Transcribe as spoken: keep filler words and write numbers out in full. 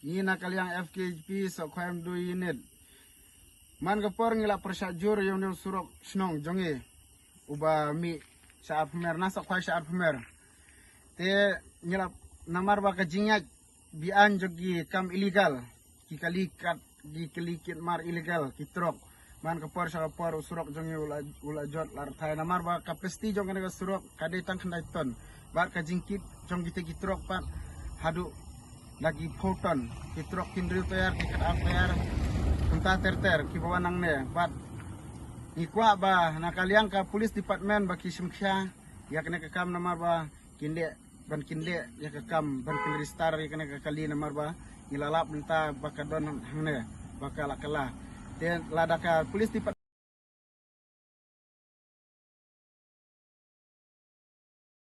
Ngi na ka liang F K J P Sohkhwai Mdu Unit. Man ka por ngi la pyrshah jur ïa une u surok shnong jong ngi, uba mih sha arphew mer, na Sohkhwai sha arphew mer. Te ngi la, namar ba ka jingïaid biang jong ki kam illegal, ki kali kat, ki kali kit mar illegal, ki trok. Man ka por sha ka por u surok jong ngi u la, u la jot la rthai, namar ba ka capacity jong kane ka surok ka dei tang khyndai ton. Bad ka jingkit jong kite ki trok pat haduh da ki phew ton. Ki trok ki hynriew tyre, ki khatar tyre, kumta ter ter kiba wan nangne. Bad ngi kwah ba na ka liang ka police department ba ki shim khia ïa kane ka kam, namar ba kin leh, ban kin leh ïa ka kam, ban kin register ïa kane ka kali, namar ba ngi la lap mynta ba ka don hangne ba ka la kylla. Te lada ka police department